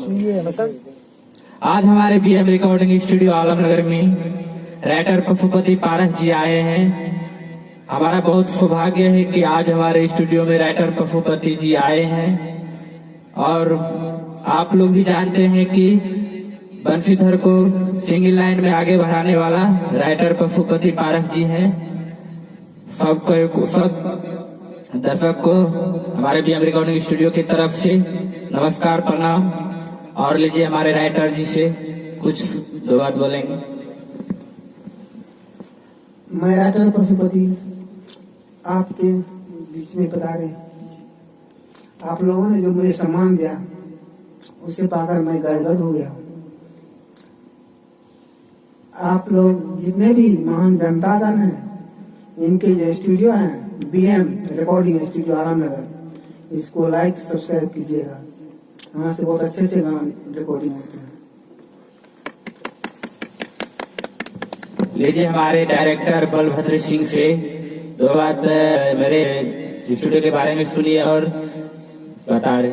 आज हमारे BM recording studio Alamnagar में राइटर पशुपति पारस जी आए हैं। हमारा बहुत सौभाग्य है कि आज हमारे स्टूडियो में राइटर पशुपति जी आए हैं। और आप लोग भी जानते हैं कि बंशीधर को सिंगिंग लाइन में आगे बढ़ाने वाला राइटर पशुपति पारस जी हैं। सबको, सब दर्शक को हमारे बीएम रिकॉर्डिंग स्टूडियो की तरफ से नमस्कार, प्रणाम। और लीजिए, हमारे राइटर जी से कुछ दो बात बोलेंगे। मैं राइटर पशुपति आपके बीच में पधारे। आप लोगों ने जो मुझे सम्मान दिया, उसे पाकर मैं गदगद हो गया हूँ। आप लोग जितने भी महान जनतागण हैं, इनके जो स्टूडियो हैं, बीएम रिकॉर्डिंग स्टूडियो आलमनगर, इसको लाइक सब्सक्राइब कीजिएगा। वहाँ से बहुत अच्छे अच्छे गाना रिकॉर्डिंग होते हैं। लीजिए, हमारे डायरेक्टर बलभद्र सिंह से दो बात मेरे स्टूडियो के बारे में सुनिए और बता रहे।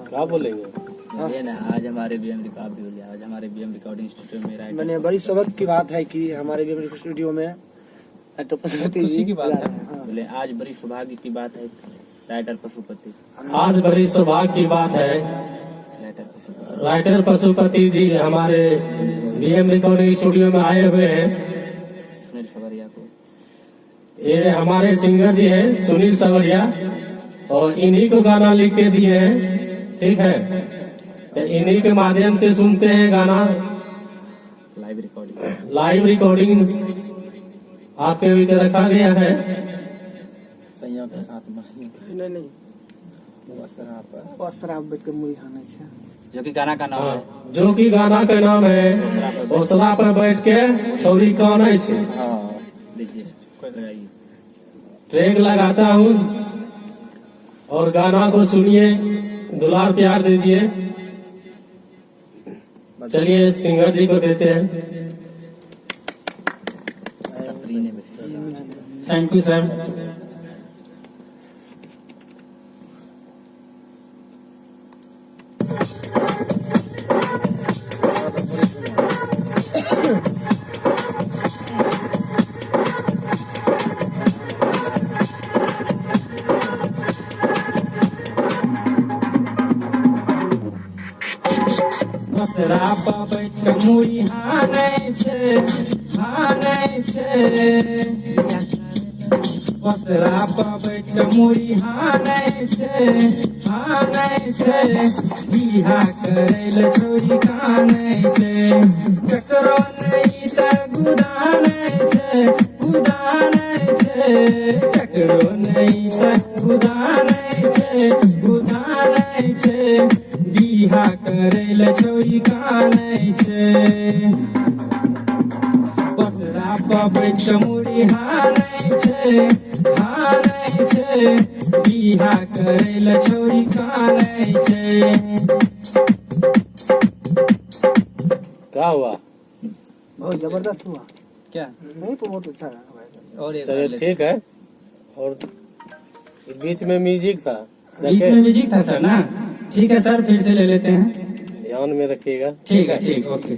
क्या बोलेंगे? ये ना, आज हमारे बीएम आप भी बोलिए। आज हमारे बीएम रिकॉर्डिंग स्टूडियो में राइटर मैंने बड़ी सबक की बात है कि हमारे बीएम स्टूडियो में राइटर पशुपति खुशी जी की बात है। हाँ। बोले, आज बड़ी सौभाग्य की बात है राइटर पशुपति। आज बड़ी सौभाग्य की बात है। राइटर पशुपति। राइटर पशुपति जी हमारे बीएम रिकॉर्डिंग स्टूडियो में आए हुए हैं। सुनील सवरिया को। ये हमारे सिंगर जी हैं सुनील सवरिया और इन्हीं को गाना लिख के दिए हैं। ठीक है, तो इन्हीं के माध्यम से सुनते हैं गाना। Live recording. लाइव रिकॉर्डिंग आपके बीच रखा गया है। सैया के साथ नहीं नहीं पर शराब बैठ के मुड़ी खाना छै। जो कि गाना का नाम है हाँ, जो कि गाना का नाम है ओसरा पर बैठ के छौरी कौन है। लीजिए, लगाइए। ट्रैक लगाता हूँ और गाना को सुनिए, दुलार प्यार दीजिए। चलिए, सिंगर जी को देते हैं। Thank you sir. ओसरा पर बैठ के मुड़ी हानै छै, हानै छै। ओसरा पर बैठ के मुड़ी हानै छै, हानै छै। बिहा करै लए छौरी कानै छै। ककरो नहि तऽ गुदानै छै, गुदानै छै। ककरो नहि तऽ गुदानै छै, गुदानै छै। बिहा करै लए छौरी कानै छै। ओसरा पर बैठ के मुड़ी हानै छै, हानै छै। बिहा करै लए छौरी कानै छै। क्या हुआ? बहुत जबरदस्त हुआ। क्या? नहीं, बहुत अच्छा रहा भाई। और एक चलिए, ठीक है। और बीच में म्यूजिक था। बीच में म्यूजिक था सर ना। ठीक है सर, फिर से ले लेते हैं। ध्यान में रखिएगा। ठीक है, ठीक, ओके।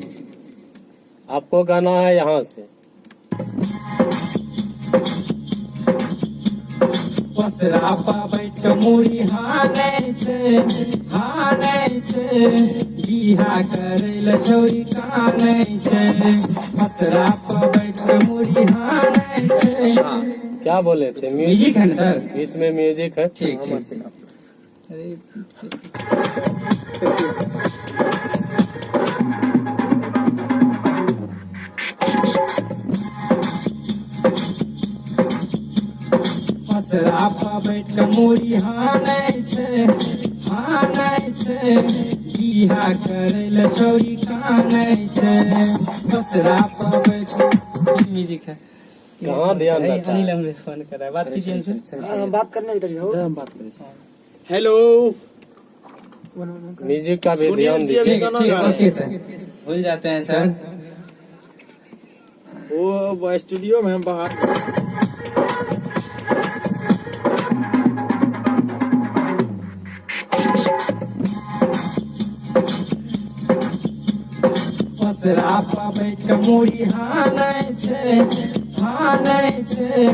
आपको गाना है यहाँ से। ओसरा पर बैठ के मुड़ी हानै छै, हानै छै। बिहा करै लए छौरी कानै छै। ओसरा पर बैठ के मुड़ी हानै छै। क्या बोले थे? म्यूजिक। म्यूजिक है ना सर? बीच में म्यूजिक है। ठीक ठीक। अरे। ओसरा पर बैठ के मुड़ी हानै छै, हानै छै। बिहा करै लए छौरी कानै छै। ओसरा पर बैठ म्यूजिक है। कहाँ ध्यान रहता है? अनिल हमरे फोन कर रहा है, बात कीजिए इनसे। हाँ, बात करने की तरीका हम बात करें। हेलो। म्यूजिक का भी सुनील ध्यान जी दीजिए। अभी ठीक गाना ठीक गा रहे ओके सर, भूल जाते हैं सर। हैं। वो स्टूडियो में हम बाहर। बैठ के मुड़ी हानै छै, हानै छै,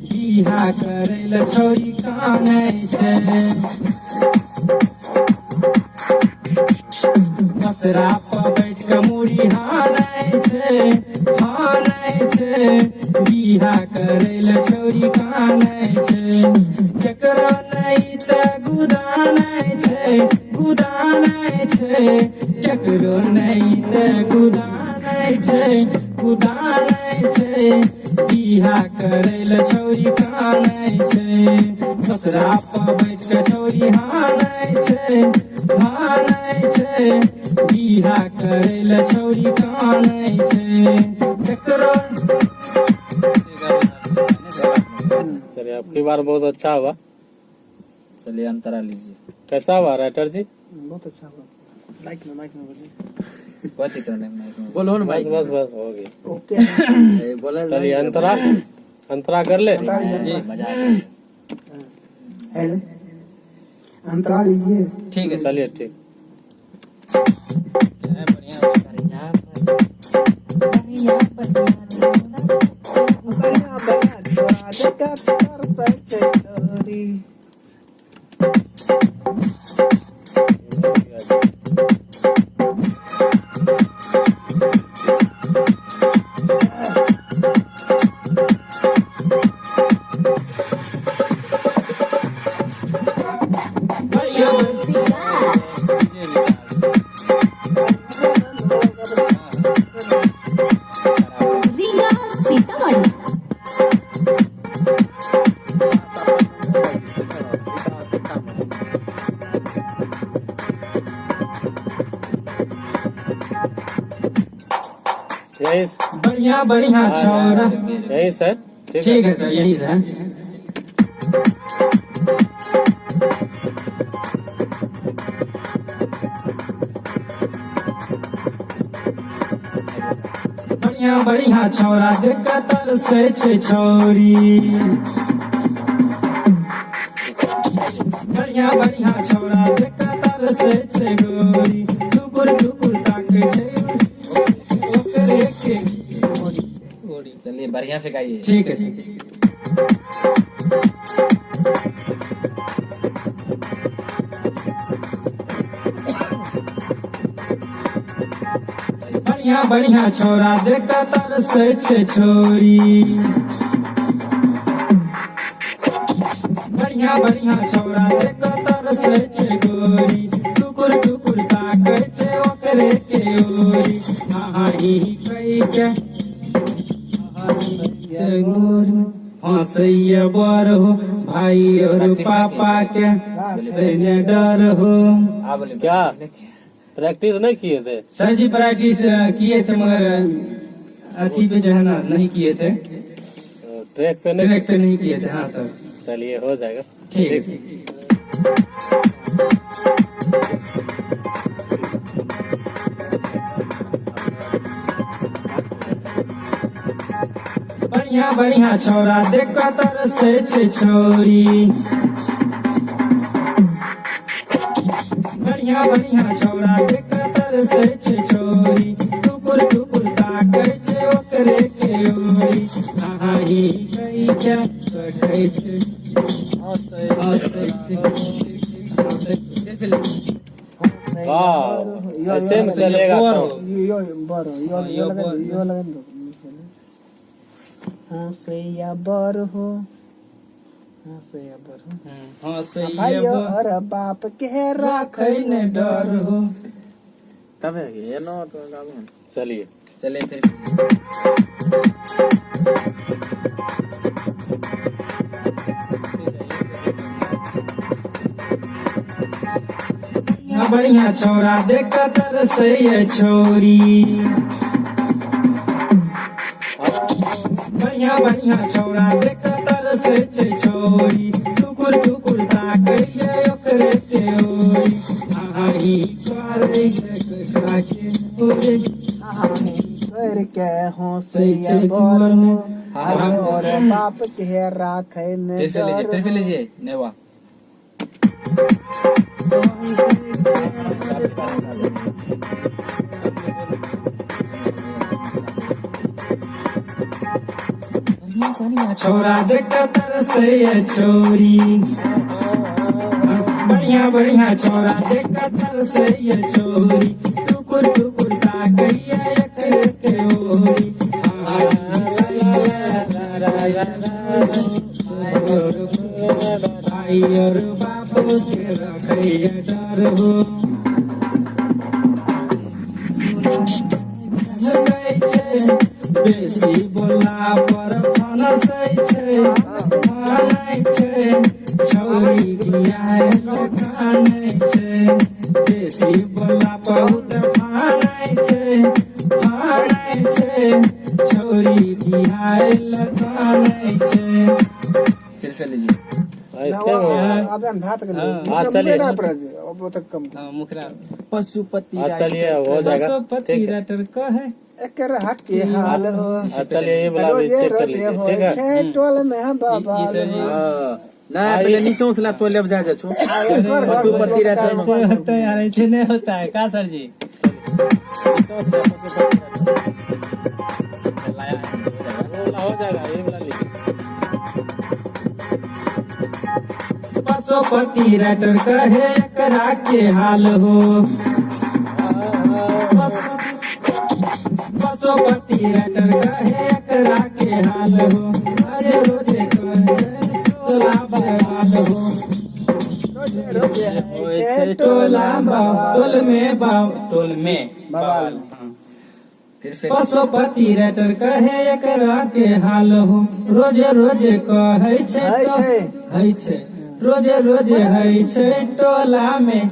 बिहा करै लए छौरी कानै छै। पतरा पर बैठ के मुड़ी हानै छै, हानै छै, बिहा करै लए छौरी कानै छै। केकरो नहि तऽ गुदानै छै, गुदानै छै, केकरो नहि तऽ गुदानै छै, गुदानै छै, बिहा करै लए छौरी कानै छै। दोसरा पर बैठ के छौरी हानै छै, हानै छै, बिहा करै लए छौरी कानै छै। केकरो चलिए, आपकी बार बहुत अच्छा हुआ। चलिए अंतरा लीजिए। कैसा हुआ राइटर जी? बहुत अच्छा हुआ। माइक में, माइक में बोलिए। कोई दिक्कत नहीं, माइक में। बोलो ना बस माइक। बस बस हो गया। ओके। बोला। चलिए अंतरा, अंतरा कर ले। मजा आ गया। हेलो, अंतरा लीजिए। ठीक है सर। चलिए ठीक। बढ़िया बढ़िया छोरा देखा तर पैसे चोरी। रीगा सीतामढ़ी। यही बढ़िया बढ़िया छौरा। यही सर, ठीक है। ठीक है सर, यही से। बढ़िया बढ़िया छौरा देख तरसै छै छौरी। बढ़िया बढ़िया छौरा देख तरसै छै गोरी, टुकुर टुकुर ताकै छै ओकरे के। चलिए बढ़िया से गाइए। ठीक है सर। बढ़िया बढ़िया छौरा देख तरसै छै छोरी। बढ़िया बढ़िया छौरा देख तरसै छै गोरी, टुकुर टुकुर ताकै छै ओकरे के ओरी। हाँ ही ही कहि के हँसैया बर हो, भाई और पापा के तैने डर हो। आप बोलिए। क्या प्रैक्टिस नहीं किए थे? सर जी प्रैक्टिस किए थे, मगर अथी पे जो है ना नहीं किए थे। ट्रैक पे नहीं? ट्रैक पे नहीं किए थे, हाँ सर। चलिए हो जाएगा। ठीक है सर। बढ़िया बढ़िया छौरा देख तरसै छै छौरी। बढ़िया बढ़िया छौरा देख तरसै छै छौरी, टुकुर टुकुर ताकै छै ओकरे के ओरी। हाँ ही कहि के कहै छै, हँसै छै, हँसै छै। वाह, ऐसे में चलेगा बर तो। हो। यो बर यो हाँ, यो यो लगन बर। यो लगन दो। हंसैया बर हो, हंसैया बर हो, हँसैया भाई बर और बाप के राखै राखै ने डर हो। तब ये नो तो गाबो। चलिए। चलिए फिर। बढ़िया बढ़िया छौरा देख तरसैया छौरी। बढ़िया बढ़िया छौरा देख तरसै छै छौरी, टुकुर टुकुर ताकैया ओकरे के ओरी। हाँ ही करै छै खाके ओरे करके छै हंसैया छै बर जीवन हो, में। भाई और बाप के राखै ने फिर से लीजिए, डर फिर से हो। लीजिए नेवा। छोरा देख के तरसैया छोरी। बढ़िया बढ़िया छोरा देख के तरसैया छोरी, टुकुर टुकुर ताकैया एकरे के ओरी। भाई और बापू के रखैया डर हो। कहै छै, बेसी बोला पर फनसै छै, फानै छै, छौरी बियाह कानै छै। बेसी बोला बहुत फानै छै, फानै छै, छौरी बियाह कानै छै। फिर से लीजिए। ऐसे में अब हम भात के हाँ, चलिए। ना पड़े अब तक कम। हाँ, मुखरा। पशुपति। हाँ, चलिए, अब हो जाएगा। पशुपति ठीक है। राइटर कहे एकर हक के हाल हो। हाँ, चलिए, ये वाला भी रोजे चेक कर रोजे लीजिए। होइ ठीक है। छै टोल में बाबा। ई सर जी। ना, पहले नीचे से ला तो ले जा जा छो पशुपति राइटर। ऐसे होता है यार, ऐसे नहीं होता है का सर जी? वो वाला हो जाएगा, ये वाला लीजिए। पशुपति राइटर कहे एकरा के हाल हो। पशुपति राइटर कहे एकरा के हाल हो, अरे रोजे करे टोला बवाल हो। रोजे रोजे होइ छै टोला टोल में बाव टोल में बवाल। हाँ। फिर से। पशुपति राइटर कहे एकरा के हाल हो, रोजे रोजे कहै छै हइ छै। हइ छै, रोजे रोजे हइ छै टोला में,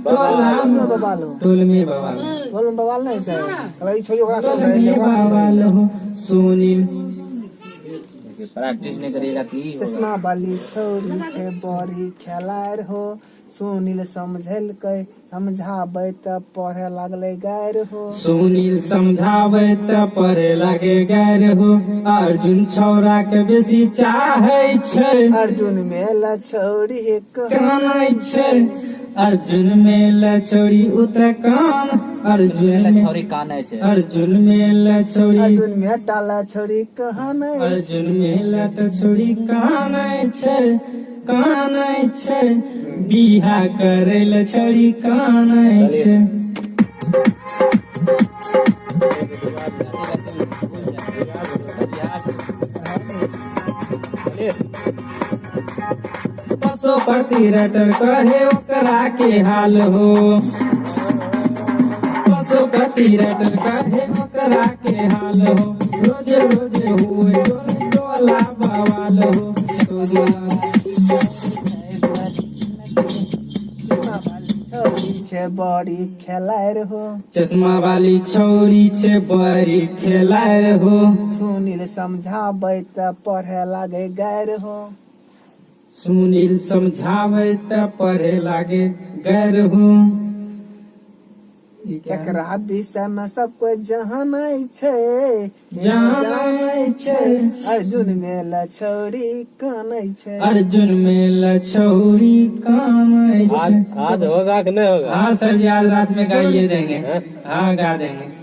टोला में बवाल हो। टोल में बवाल। टोल में बवाल नहीं छै। अगर ई छोड़ी ओकरा टोल सब में बवाल हो। सुनील। देखिए, प्रैक्टिस नहीं करिएगा तो यही होगा। चश्मा वाली छौरी छै बड़ी खेलाड़ हो, सुनील समझेलकै, समझाबै तऽ पढ़े लागलै गारि हो। सुनील समझावे त पढ़े लागे गैर हो। अर्जुन छौरा के बेसी चाहे छै। अर्जुन मेला छौरी कानै छै। अर्जुन मेल छौरी उत कान अर्जुन मेला छौरी कानै छै। अर्जुन मेल छौरी। अर्जुन में टाला छौरी कहानै। अर्जुन मेल त छौरी कानै छै, कानै छै, बिहा करै लए छौरी कानै छै। चलिए। पशुपति रटर कहे ओकरा के हाल हो। पशुपति रटर कहे ओकरा के हाल हो, रोज रोज हुए टोला बवाल हो। छौरी छै बड़ी खेलाड़ हो। चश्मा वाली छौरी छै बड़ी खेलाड़ हो। सुनील समझाबै तऽ पढ़े लागे गारि हो। सुनील समझावे त पढ़े लागे गैर हो। ई क्या? एकरा विषय में सब कोई जानै छै। जानै छै। अर्जुन मेला छौरी कानै छै। अर्जुन मेल छौरी कानै आज छै। आज होगा कि नहीं होगा? हाँ सर जी, आज रात में गाइए देंगे। हैं? हाँ, गा देंगे।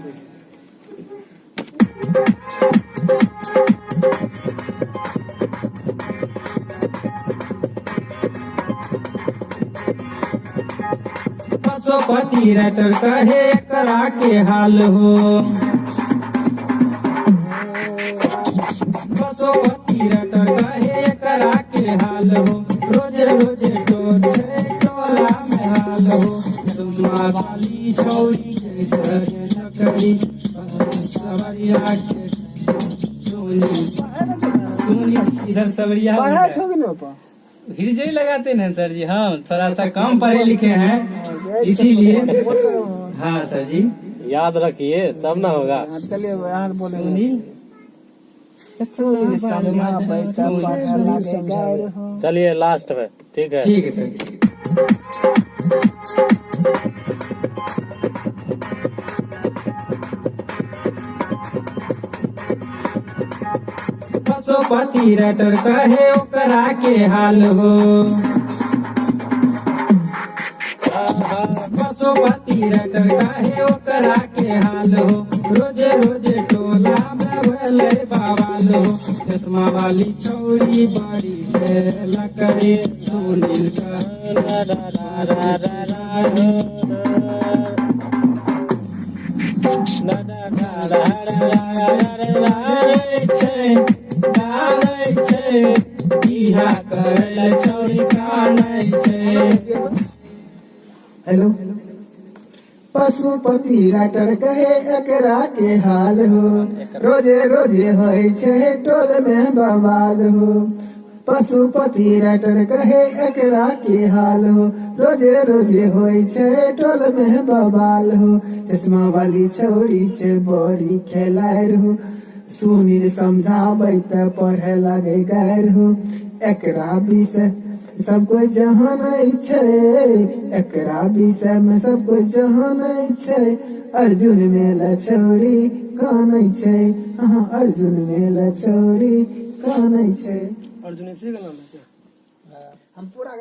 पशुपति राइटर कहे एकरा के हाल हो। पशुपति राइटर कहे एकरा के हाल हो, रोजे रोजे टोल छै टोला में हाल हो। चश्मा वाली छौरी के नकरी सवरिया के सुनी सुनी इधर सवरिया। पढ़ै छौ कि नहि पा? हृदय लगाते ना सर जी, हम थोड़ा सा कम पढ़े लिखे हैं, इसीलिए। हाँ सर जी। याद रखिए तब ना होगा। हाँ, चलिए, यहाँ बोले। सुनील। सुनील समझाबै तऽ पढ़े लागे गारि हो। चलिए, लास्ट में, ठीक है? ठीक है सर जी। पशुपति रटर कहे ओकरा के हाल हो। पशुपति रटर कहे ओकरा के हाल हो, रोजे रोजे टोला में भेलै बवाल हो। चश्मा वाली सुनील छै डालै छै इहा करल छौरी कानै छै। हेलो। पशुपति राइटर कहे एकरा के हाल हो, रोजे रोजे होइ छै टोल में बवाल हो। पशुपति राइटर कहे एकरा के हाल हो, रोजे रोजे होइ छै टोल में बवाल हो। चश्मा वाली छौड़ी छै बड़ी खेलायर हो, सुनील समझाबै त पढ़े लगे गैर हो। एकरा विषय सब कोई जहानै छै, एकरा विषय में सब कोई जहानै छै। अर्जुन मेला छौड़ी कानै छै, हाँ, अर्जुन मेला छौड़ी कानै छै। अर्जुन इसी का नाम है क्या? हम पूरा।